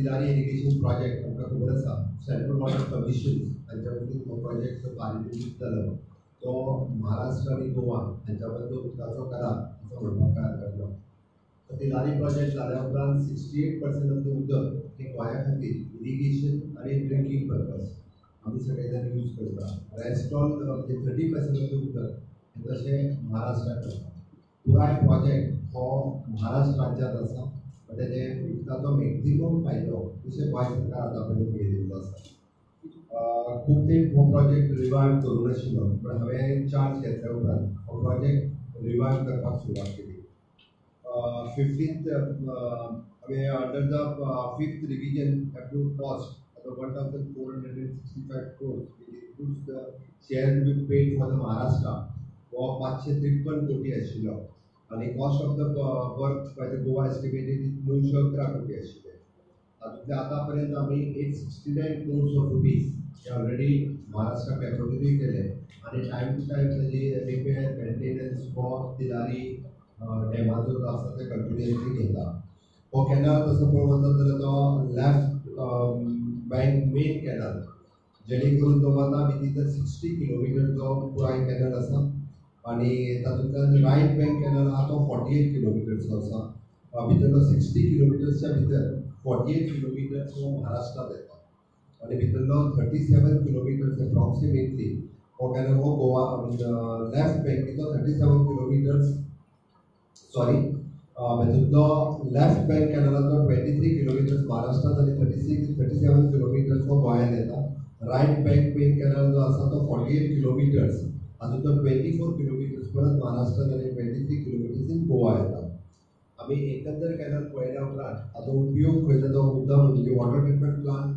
Tillari irrigation project आमकां खबर आसा, सेंट्रल वॉटर कमिशन हांच्या वतीन हो प्रोजेक्ट पारित जालो तो महाराष्ट्र आनी गोवा हांच्या मदलो उदकाचो करार असो म्हणपाक कांय हरकत ना. तिलारी प्रोजेक्ट जाल्या उपरांत 68% ऑफ the उदक हें गोंया खातीर इरिगेशन आनी ड्रिंकींग पर्पज आमी सगळे जाण यूज करता. रेस्ट ऑल म्हणजे 30% ऑफ the उदक हें तशें महाराष्ट्राक करता. पुराय प्रोजेक्ट हो महाराष्ट्र राज्यांत आसा, तेजे उदकाचो मॅक्झिमम फायदो जशें गोंय सरकार आतां पर्यंत घेतिल्लो आसा. खूब तेंप हो प्रोजेक्ट रिवायव करूं नाशिल्लो, पूण हांवें चार्ज घेतल्या उपरांत हो प्रोजेक्ट रिवायव करपाक सुरवात केली. 15th हांवें under the 5th revision approve cost आतां 1465 crores which includes the share to be paid for the Maharashtra हो 553 कोटी आशिल्लो आनी cost of the work by the Goa estimated 911 कोटी आशिल्ले. तातूंतले आतां पर्यंत आमी 869 क्रोर्स ऑफ रुपीज हे ऑलरेडी महाराष्ट्राक एप्रूवूय केले आनी टायम टू टायम ताजी रिपेर मेंटेनन्स हो तिलारी डॅमाचो जो आसा ते कंटिन्युअसली घेता. हो कॅनल तसो पळोवंक वचत जाल्यार तो लेफ्ट बँक मेन कॅनल जेणे करून तो वता विदीन the 60 kilometre तो पुराय कॅनल आसा आनी तातूंतल्यान रायट बँक कॅनल आहा तो 48 किलोमिटर्सो आसा. भितरलो 60 किलोमिटर्सच्या भितर 48 किलोमिटर्स हो महाराष्ट्रांत येता आनी भितरलो 37 किलोमिटर्स एप्रॉक्सिमेटली हो कॅनल हो गोवा लेफ्ट बँकेचो 37 किलोमिटर्स सॉरी तातूंतलो लेफ्ट बँक कॅनलाचो 23 किलोमिटर्स महाराष्ट्रांत आनी 36 37 किलोमिटर्स हो गोंयांत येता. रायट बँक मेन कॅनल जो आसा तो 48 किलोमिटर्स, हातूंतलो 24 किलोमिटर्स परत महाराष्ट्रांत आनी 23 किलोमिटर्स इन गोवा येता. आमी एकंदर कॅनल पळयल्या उपरांत हाचो उपयोग खंय जाता उदक म्हणजे वॉटर ट्रिटमेंट प्लांट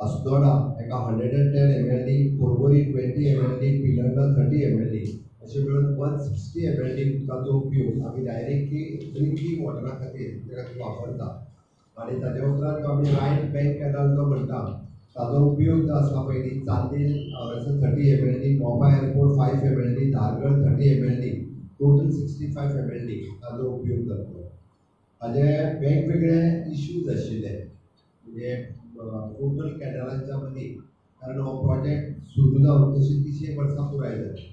अस्नोडा एका 110 MLD, Porvorim 20 MLD, Pilerne 30 MLD अशें मेळून 160 MLD उदकाचो उपयोग आमी डायरेक्टली ड्रिंकींग वॉटरा खातीर ते खातीर वापरता. आनी ताजे उपरांत जो आमी रायट बँक कॅनल जो म्हणटा ताजो उपयोग जो आसा पयलीं चांदेल हांगासर 30 MLD, Mopa airport 5 MLD, Dhargal 30 MLD, total 65 MLD ताजो उपयोग जातलो. हाजे वेगवेगळे इश्यूज आशिल्ले म्हणजे टोटल कॅनलांच्या मदीं, कारण हो प्रोजेक्ट सुरू जावन तशी 300 वर्सां पुराय जाली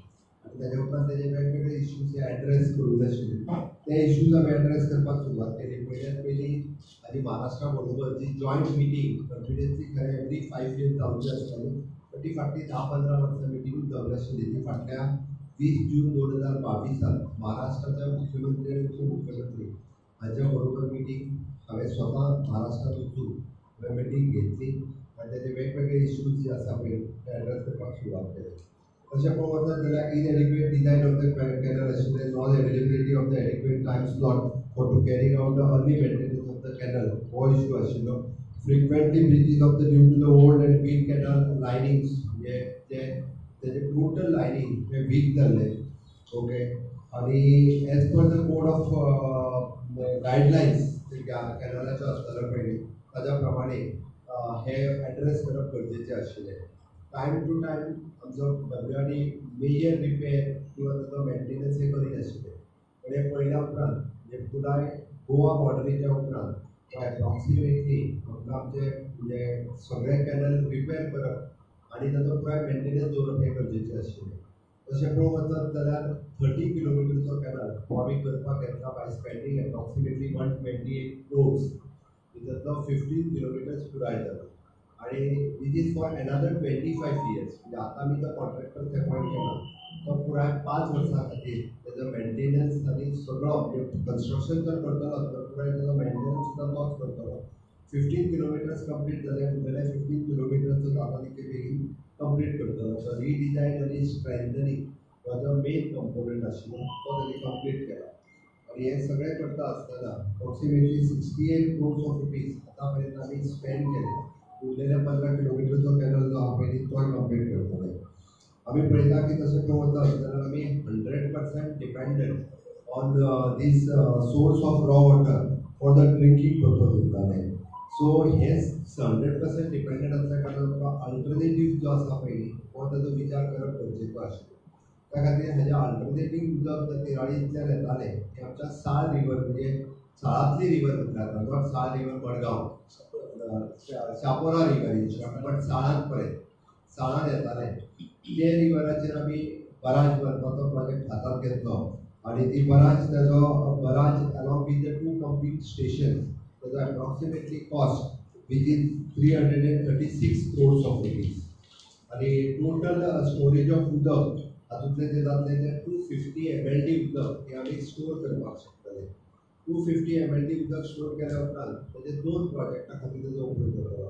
आनी ताज्या उपरांत तेजे वेगवेगळे इश्यूज हे एड्रेस करूंक नाशिल्ले. ते इश्यूज आमी एड्रेस करपाक सुरवात केली. पयल्यात पयलीं आनी महाराष्ट्रा बरोबर जी जॉयंट मिटींग कंटिन्युअसली खरें एवरी 5 इयर्स जावची आसताली, पण ती फाटली 10-15 वर्सां मिटिंगूच जावंक नाशिल्ली. ती फाटल्या 20 जून 2022 महाराष्ट्राच्या मुख्यमंत्री आनी उपमुख्यमंत्री हांच्या बरोबर मिटींग हांवें स्वता महाराष्ट्रांत वचून हांवें मिटींग घेतली आनी ताजे वेगवेगळे इश्यूज जे आसा पळय ते एड्रेस करपाक सुरवात केली. तशें पळोवंक वचत जाल्यार inadequate design of the canal आशिल्लें, non availability of the adequate time slot for to carrying out the early maintenance of the canal हो इश्यू आशिल्लो. Frequently breaches of the due to the old and weak canal linings म्हणजे ते तेजे total lining हे week जाल्ले. Okay, आनी as per the code of guidelines ते कॅनलाच्यो आसताल्यो पयलीं ताज्या प्रमाणे हे एड्रेस करप गरजेचें आशिल्लें. टायम टू टायम आमचो डब्ल्यू मेजर रिपेर किंवा ताचो मेंटेनन्स हे करिनाशिल्ले. पण हें पळयल्या उपरांत म्हणजे पुराय गोवा बॉर्डरीच्या उपरांत एप्रॉक्सिमेटली आमकां आमचे म्हणजे सगळे कॅनल रिपेर करप आनी ताचो पुराय मेंटेनन्स दवरप हें गरजेचें आशिल्लें. तशें पळोवंक वचत जाल्यार 30 किलोमिटरचो कॅनल हो आमी करपाक घेतला बाय स्पेंडींग एप्रॉक्सिमेटली 128 क्रोर्स, भितरलो 15 किलोमिटर्स पुराय जालो आनी which is for another 25 years. म्हणजे आतां आमी जो कॉन्ट्रॅक्टर अपॉयंट केला तो पुराय 5 वर्सां खातीर तेजो मेंटेनन्स आनी सगळो म्हणजे कन्स्ट्रक्शन जर करतलो तर पुराय तेजो मेंटेनन्स सुद्दां तोच करतलो. 15 किलोमिटर्स कंप्लीट जाले, उरलेले 15 किलोमिटर्स जाता तितके बेगीन कंप्लीट करतलो. सो रिडिजायन आनी स्ट्रेंथनींग हो जो मेन कंपोनंट आशिल्लो तो तेणी कंप्लीट केला. आनी हें सगळें करता आसतना approximately 68 crores of rupees आतां पर्यंत आमी स्पेंड केले. उरलेल्या 15 किलोमिटरचो कॅनल जो आहा पयलीं तोय कंप्लीट करतले. आमी पळयता की तशें पळोवंक वचत जाल्यार आमी 100% dependent on this source of raw water for the drinking purpose उरताले. सो हें 100% डिपेंडंट आसल्या कारणान आमकां अल्टरनेटीव जो आसा पयलीं हो ताजो विचार करप गरजेचो आशिल्लो. त्या खातीर हाजे अल्टरनेटीव उदक जर तिराळींतल्यान येतालें तें आमच्या साळ रिवर म्हणजे साळांतली रिवर म्हटल्यार आतां not Sal river Madgaon, Chapora river but साळांत पर्यंत साळान येतालें ते रिवराचेर आमी बराज बांदपाचो प्रोजेक्ट हातांत घेतलो आनी ती बराज तेजो barrage along with the two pumping station तेजो approximately cost which is 336 crores of rupees आनी टोटल स्टोरेज ऑफ उदक हातूंतलें जें जातलें तें 250 MLD उदक हें आमी स्टोर करपाक शकतले. 250 MLD उदक स्टोर केल्या उपरांत तेजे दोन प्रोजेक्टा खातीर तेजो उपयोग जातलो.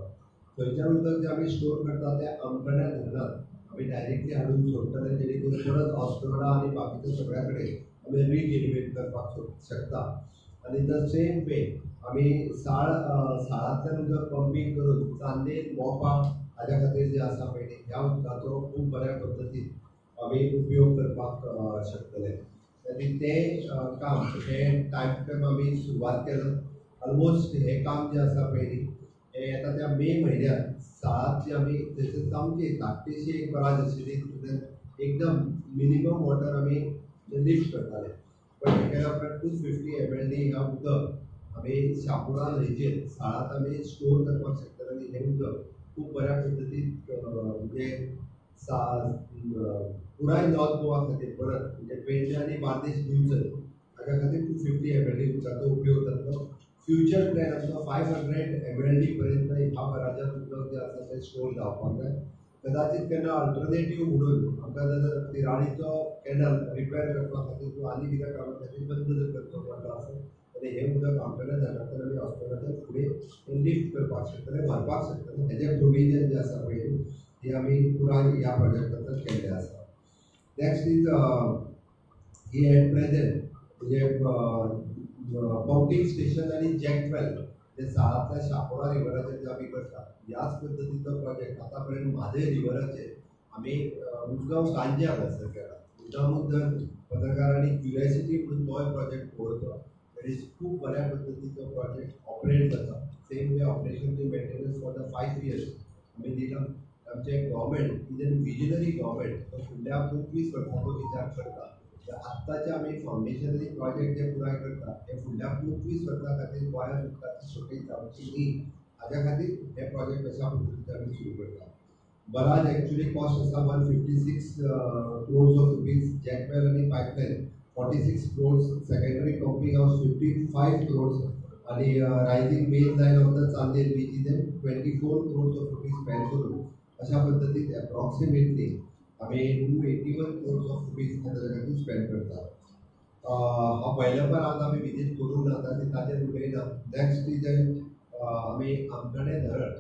थंयच्यान उदक जें आमी स्टोर करता तें आमकड्या धरणांत आमी डायरेक्टली हाडून सोडटले, जेणे करून परत ऑस्टोडा आनी बाकीच्या सगळ्या कडेन आमी रिजनरेट करपाक शकता. आनी the same way आमी साळांतल्यान उदक पंपींग करून चांदेल मोपा हाज्या खातीर जें आसा पळय ह्या उदकाचो खूब बऱ्या पद्दतीन आमी उपयोग करपाक शकतले. आनी तें काम हें टायम टू टायम आमी सुरवात केलां. ऑलमोस्ट हें काम जें आसा पळय न्ही हें येता त्या मे म्हयन्यांत साळांत जी आमी थंयसर सामकी धाकटीशी एक बराज आशिल्ली तितूंतल्यान एकदम मिनिमम वॉटर आमी लिफ्ट करताले, बट हें केल्या उपरांत 250 MLD ह्या उदक आमी शापोरा न्हंयचेर साळांत आमी स्टोर करपाक शकतले आनी हें उदक खूब बऱ्या पद्दतीन म्हणजे पुराय नॉर्थ गोवा खातीर परत म्हणजे पेडणे आनी बार्देश दिवचल हाज्या खातीर 250 MLD उदकाचो उपयोग जातलो. फ्युचर प्लॅन आमचो 500 MLD पर्यंत ह्या बराजांत उदक जें आसा तें स्टोर जावपाक जाय. कदाचित केन्ना अल्टरनेटीव म्हणून आमकां जर तिराळीचो कॅनल रिपेर करपा खातीर किंवा आनी कित्या कारणा खातीर बंद जर करचो पडलो आसत जाल्यार हें उदक आमटण्या धरणांतल्यान आमी हॉस्पिटलांतल्यान फुडें लिफ्ट करपाक शकतले, भरपाक शकतले. हेजें प्रोविजन जें आसा पळय न्ही हें आमी पुराय ह्या प्रोजेक्टांतल्यान केल्लें आसा. Next is he at present म्हणजे पंपींग स्टेशन आनी जॅकवेल जे साळांतल्या शापोरा रिवराचेर जे आमी करता ह्याच पद्दतीचो प्रोजेक्ट आतां पर्यंत म्हादय रिवराचेर आमी मुजगांव गांजे हांगासर केला. मुद्दामूच जर पत्रकारांनी क्युरियोसिटी म्हणून तोय प्रोजेक्ट पळोवचो that is खूब बऱ्या पद्दतीचो प्रोजेक्ट ऑपरेट जाता. सेम वे ऑपरेशन आनी मेंटेनन्स फॉर the 5 years आमी दिला. आमचें government is an visionary government, तो फुडल्या 25 वर्सांचो विचार करता. आत्ताचे आमी फावंडेशनरी प्रोजेक्ट जे पुराय करता हे फुडल्या 25 वर्सां खातीर गोंयांत उदकाची शॉर्टेज जावची न्ही हाज्या खातीर हे प्रोजेक्ट अशा पद्दतीन आमी सुरू करता. बराज एक्चुअली कॉस्ट आसा 156 crores of rupees, jackwell आनी pipeline 46 crores, secondary pumping house 55 crores आनी rising main line of the Chandel which is 24 crores of rupees spend करून अशा पद्दतीन एप्रॉक्सिमेटली आमी 281 crores of rupees ताच्या खातीर स्पेंड करता. हा पयल्या पण आज आमी विजीट करूंक ना आनी ताजेर उलयना. नेक्स्ट is आमी आमटणे धरण,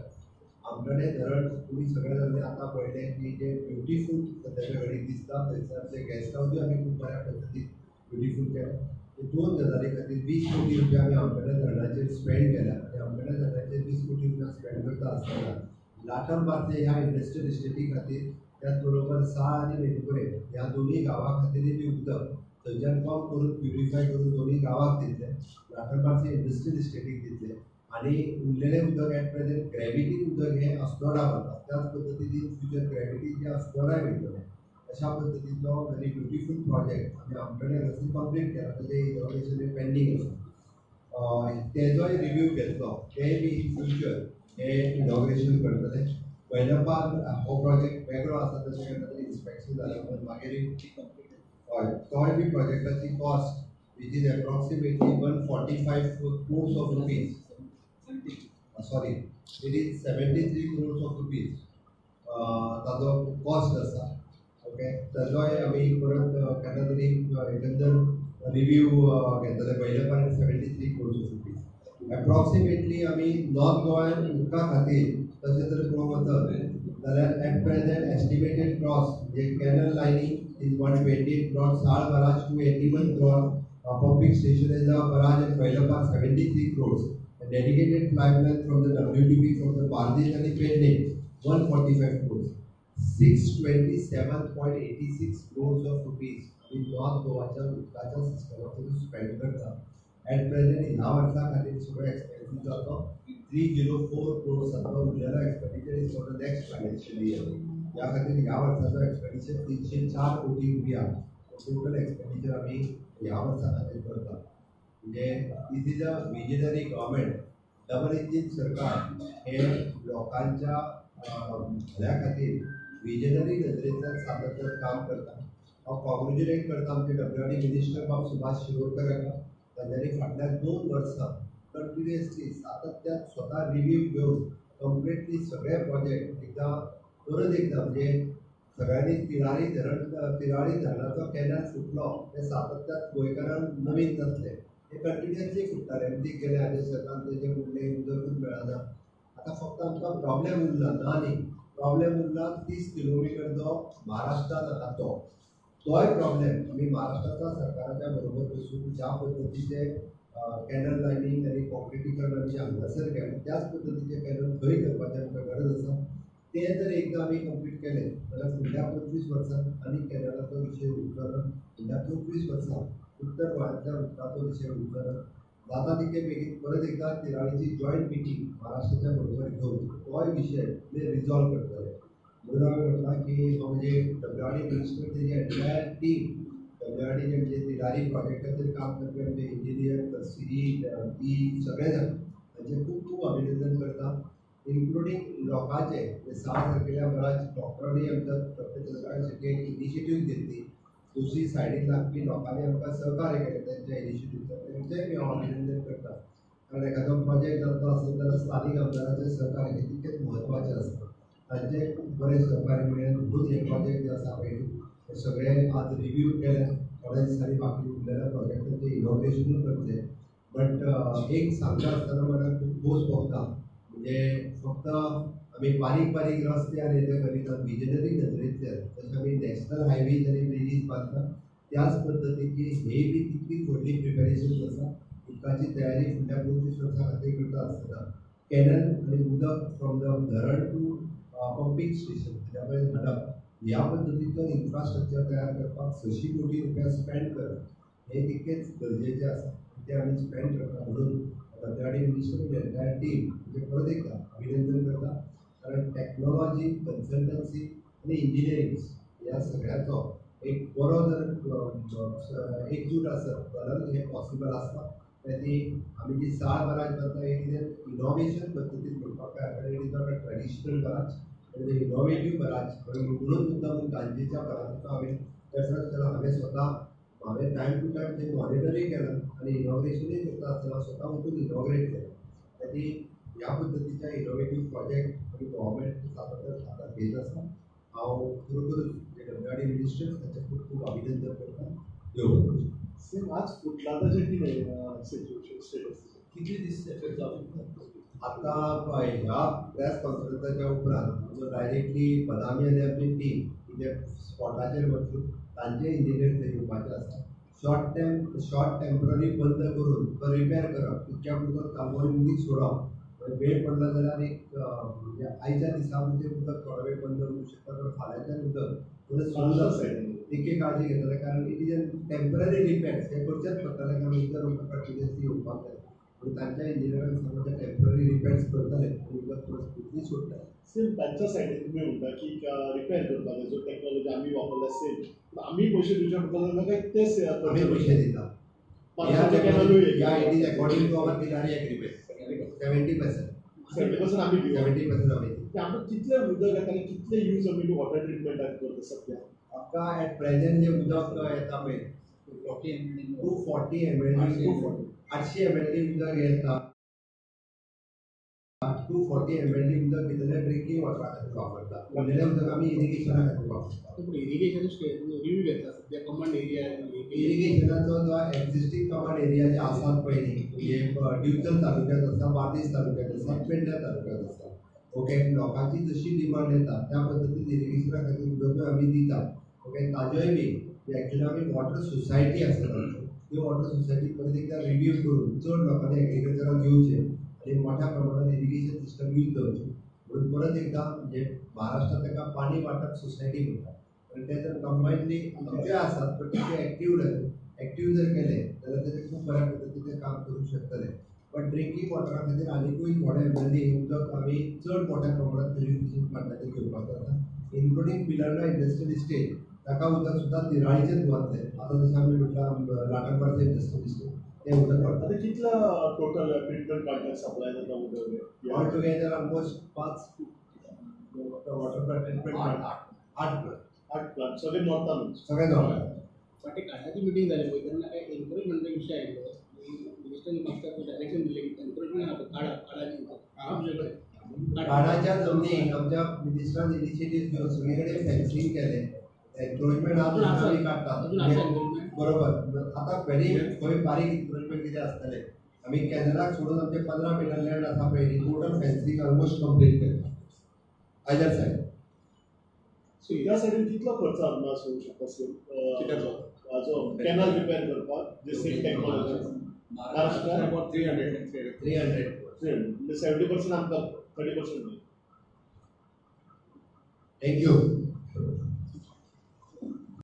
आमटणे धरण तुमी सगळे जाणांनी आतां पळयलें की जें ब्युटिफूल सद्याच्या घडीक दिसता. थंयसर आमचें गेस्ट हावजूय आमी खूब बऱ्या पद्दतीन ब्युटिफूल केलां. दोन गजाली खातीर 20 कोटी रुपया आमी आमटणे धरणाचेर स्पेंड केल्या आनी आमटणे धरणाचेर 20 कोटी रुपया स्पेंड करता आसतना लाटम बार्से ह्या इंडस्ट्रियल इस्टेटी खातीर त्याच बरोबर साळ आनी मेणकुरे ह्या दोनूय गांवां खातीरय बी उदक थंयच्यान पंप करून प्युरिफाय करून दोनूय गांवांक दितले, लाटम बार्से इंडस्ट्रियल इस्टेटीक दितले आनी उरलेलें उदक एट प्रेजेंट ग्रेविटीन उदक हें अस्नोडा वता. त्याच पद्दतीन इन फ्युचर ग्रेविटी जें अस्नोडाय वयतलें. अशा पद्दतीचो व्हेरी ब्युटिफूल प्रोजेक्ट आमी आमटणे हांगासर कंप्लीट केला. तेजें इनॉग्रेशन पेंडींग आसा, तेजोय रिव्यू घेतलो, तेंय बी इन फ्युचर हें इनॉग्रेशन करतले. पयल्या पार हो प्रोजेक्ट वेगळो आसा तशें केन्ना तरी इन्स्पेक्शन जाल्या उपरांत मागीर हय तोय बी प्रोजेक्टाची cost which is approximately 145 crores of rupees, sorry it is 73 crores of rupees ताजो कॉस्ट आसा. ओके, ताजोय आमी परत केन्ना तरी एकंदर रिव्यू घेतले. पयल्या पार 73 crores of rupees approximately आमी नॉर्थ गोंयान उदका खातीर तशें जर पळोवंक वचत जाल्यार एट प्रेजेंट एस्टिमेटेड कॉस्ट म्हणजे canal lining is 128 crore, Sal barrage 281 crore, pumping station is a barrage at Vailapar 73 crores, a dedicated pipeline from the WTP from the Bardez and Pedne 145 crores, 627.86 crores of rupees आमी north गोवाच्या उदकाच्या सिस्टमाचेर spend करता. At present ह्या वर्सा खातीर सगळो expenses जातो 304 crores जातो. उरलेलो expenditure is for the next financial year. ह्या खातीर ह्या वर्साचो एक्सपेंडिचर 304 कोटी रुपया टोटल एक्सपेंडिचर आमी ह्या वर्सा खातीर करता. म्हणजे this is a visionary government. Double engine सरकार हे लोकांच्या भल्या खातीर विजनरी नदरेंतल्यान सातत्यान काम करता. हांव कॉंग्रेच्युलेट करता आमचे डब्ल्यू मिनिस्टर बाब सुभाष शिरोडकर हांकां. तांच्यांनी फाटल्या 2 वर्सां कंटिन्युअसली सातत्यान स्वता रिव्यू घेवन कंप्लिटली सगळे प्रोजेक्ट एकदां परत एकदां म्हणजे सगळ्यांनी तिळारी धरण, तिळारी धरणाचो कॅनल फुटलो हें सातत्यान गोंयकारांक नवीन जातलें, हें कंटिन्युअसली फुट्टालें. उदीक गेलें हाजे शेतान तेजें फुडलें उदकूच मेळना. आतां फक्त आमकां प्रॉब्लेम उरला ना न्ही, प्रॉब्लेम उरला 30 किलोमिटर जो महाराष्ट्रान आहा तो तोय प्रॉब्लेम आमी महाराष्ट्राच्या सरकाराच्या बरोबर बसून ज्या पद्दतीचे कॅनल लायनींग आनी कॉन्क्रिटीकरण आमी जे हांगासर केलें त्याच पद्दतीचे कॅनल थंय करपाची आमकां गरज आसा. तें जर एकदां आमी कंप्लीट केलें जाल्यार फुडल्या 25 वर्सां आनी कॅनलाचो विशय उरचो ना. फुडल्या 25 वर्सां उत्तर गोंयांतल्या उदकाचो विशय उरचो ना. जाता तितके बेगीन परत एकदां तिराळीची जॉयंट मिटींग महाराष्ट्राच्या बरोबर घेवन तोय विशय आमी रिजॉल्व करतले. म्हणून हांवें म्हटलां की हांव म्हणजे डब्ल्यू मिनिस्टर तेजी entire team W R D म्हणजे तिरारी प्रोजेक्टाचेर काम करपी आमचे इंजिनियर सी बी सगळे जाण तांचें खूब खूब अभिनंदन करता. इन्क्लुडींग लोकांचे म्हणजे साळ सारकेल्या बऱ्याच डॉक्टरांनी आमच्या डॉक्टर चंद्रकांत शेट्टी इनिशिएटीव घेतली, दुसरी सायडीन लागपी लोकांनी आमकां सहकार्य केलें तेंच्या इनिशिएटीवचो, तेंचेंय बी हांव अभिनंदन करता. कारण एखादो प्रोजेक्ट जातलो आसत जाल्यार स्थानीक आमदाराचें सहकार्य हें तितकेंच म्हत्वाचें आसता. तांचें खूब बरें सहकार्य मेळ्ळें म्हणून हे प्रोजेक्ट जे आसा पळय हे सगळे आज रिव्यू केले. थोड्या दिसांनी बाकी उरलेल्या प्रोजेक्टाचें इनॉग्रेशनूय करतले. बट एक सांगता आसतना म्हाका खूब खोस भोगता, म्हणजे फक्त आमी बारीक बारीक रस्ते आनी हेजे करिनात, विजनरी नदरेंतल्यान जशें आमी नॅशनल हायवेज आनी ब्रिजीस बांदता त्याच पद्दतीची ही बी तितलीच व्हडली प्रिपेरेशन आसा. उदकाची तयारी फुडल्या 25 वर्सां खातीर करता आसतना कॅनल आनी उदक फ्रॉम the धरण टू पंपींग स्टेशन ताच्या पर्यंत हाडप ह्या पद्दतीचो इन्फ्रास्ट्रक्चर तयार करपाक 600 कोटी रुपया स्पेंड करप हें तितकेंच गरजेचें आसा. तें आमी स्पेंड करता म्हणून डब्ल्यू मिनिस्टर आनी एंटायर टीम म्हणजे परत एकदां अभिनंदन करता. कारण टॅक्नोलॉजी, कन्सल्टन्सी आनी इंजिनियरींग ह्या सगळ्याचो एक बरो जर एकजूट आसत जाल्यार हें पॉसिबल आसता. ती आमी जी साळ बराज बांदता हे कितें इनोवेशन पद्दतीन म्हणपाक काय, कारण it is not a traditional barrage, it is innovative barrage. म्हणून मुद्दाम गांजीच्या बराजाचो हांवें रेफरन्स केला. हांवें स्वता हांवें टायम टू टायम तें मॉनिटरूय केलां आनी इनॉग्रेशनूय करता आसतना स्वता वचून इनॉग्रेट केलां. ती ह्या पद्दतीच्या इनोवेटीव प्रोजेक्ट आमी गव्हर्मेंट सातत्यान हातांत घेत आसा. हांव खरोखरूच डब्ल्यू आर डी मिनिस्टर ताचें खूब खूब अभिनंदन करता. देव बरें करूं. सेम आज फुटला ताचें कितें सिच्युएशन स्टेटस कितले दीस एफेक्ट जावंक शकता? आतां ह्या प्रेस कॉन्फरन्साच्या उपरांत आमचो डायरेक्टली बदामी आनी आपली टीम म्हणजे स्पॉटाचेर वचून तांचे इंजिनियर थंय येवपाचे आसा. शॉर्ट टेम्पररी बंद करून तो रिपेर करप तितक्या पुरतो तांबोरी उदीक सोडप, वेळ पडलो जाल्यार एक म्हणजे आयच्या दिसा म्हणजे उदक थोडो वेळ बंद करूंक शकता, पण फाल्यांच्यान उदक परत सुरू जातलें तितकी काळजी घेतले. कारण it is an temporary repairs हे करचेच पडटलें, कारण उदक आमकां कंटिन्युअसली येवपाक जाय. पूण तांच्या इंजिनियरांक सांगून ते टेम्पररी रिपेर्स करतले आनी उदक परत स्मूथली सोडटले. सेम तांच्या सायडीन तुमी म्हणटा की रिपेर करपाक जाय, जो टेक्नॉलॉजी आमी वापरला सेम आमी पयशे दिवचे पडटले जाल्यार काय ते आमी पयशे दिता. It is according to our Tillari agreement 70%. 70% आमी दिवप. 70% आमी दिवप. आमकां कितलें उदक येता आनी कितलें यूज आमी वॉटर ट्रिटमेंटाक करता सद्या? आमकां एट प्रेजेंट जें उदक येता पळय 240 MLD, 800 MLD उदक येता. 240 MLD उदक भितरलें ड्रिंकींग वॉटरा खातीर वापरता, उरलेलें उदक आमी इरिगेशना खातीर वापरता. पूण इरिगेशन रिव्यू घेतला सद्या कमांड एरिया इरिगेशनाचो जो एक्झिस्टींग कमांड एरिया जे आसात पळय न्ही, म्हणजे दिवचल तालुक्यांत आसा, बार्देस तालुक्यांत आसा, पेडण्या तालुक्यांत आसा. ओके, लोकांची जशी डिमांड येता त्या पद्दतीन इरिगेशना खातीर उदकूय आमी दिता. ओके, ताजोय बी एक्चुअली आमी वॉटर सोसायटी आसा तांच्यो, ती वॉटर सोसायटी परत एकदां रिव्यू करून चड लोकांनी एग्रीकल्चराक येवचें आनी मोठ्या प्रमाणात इरिगेशन सिस्टम यूज जावचें म्हणून परत एकदां म्हणजे महाराष्ट्रांत ताका पाणी वांटप सोसायटी म्हणटा. आनी ते जर कंबायनली आमचे आसात पण ते एक्टीव जाले, एक्टीव जर केले जाल्यार तेजें खूब बऱ्या पद्दतीन काम करूंक शकतले. पण ड्रिंकींग वॉटरा खातीर आनिकूय थोडे एमएलडी उदक आमी चड मोठ्या प्रमाणात प्युरिफिकेशन प्लांटाचेर घेवपाचो आसा, इन्क्लुडींग बिलांडा इंडस्ट्रियल इस्टेट ताका उदक सुद्दां तिराळीचेच वतलें. आतां जशें आमी म्हटलां लाटंबारचें इंडस्ट्रियल इस्टेट तें उदक पडटा. आतां कितलो टोटल ट्रिटमेंट प्लांटाक सप्लाय जाता उदक? All together almost 5 water treatment plant, 8 plant. 8 plant सगळे नॉर्थानूच. सगळे नॉर्थान. फाटी काडाची मिटींग जाली पळय तेन्ना काय एनक्रोचमेंटाचो विशय आयलो आनी मिनिस्टरान म्हाका डायरेक्शन दिलें की एनक्रोचमेंट आहा काडा काडाची आमचे कडेन काडाच्या जमनीक आमच्या मिनिस्टरान इनिशिएटीव घेवन सगळे कडेन फेन्सिंग केलें. एन्क्रोचमेंट आहा आमी काडटात. बरोबर. आतां व्हेरी खंय बारीक एन्क्रोचमेंट कितें आसतलें आमी कॅनलाक सोडून आमचे 15 मिटर लँड आसा पळय न्ही, टोटल फेन्सिंग ऑलमोस्ट कंप्लीट केलें आयदर सायड. त्या सायडीन कितलो खर्च अदमास येवंक शकता सर? कित्याचो? हाजो कॅनल रिपेर करपाक जे same technology Maharashtra about 300. 300. म्हणजे 70% आमकां, 30% न्ही. Thank you.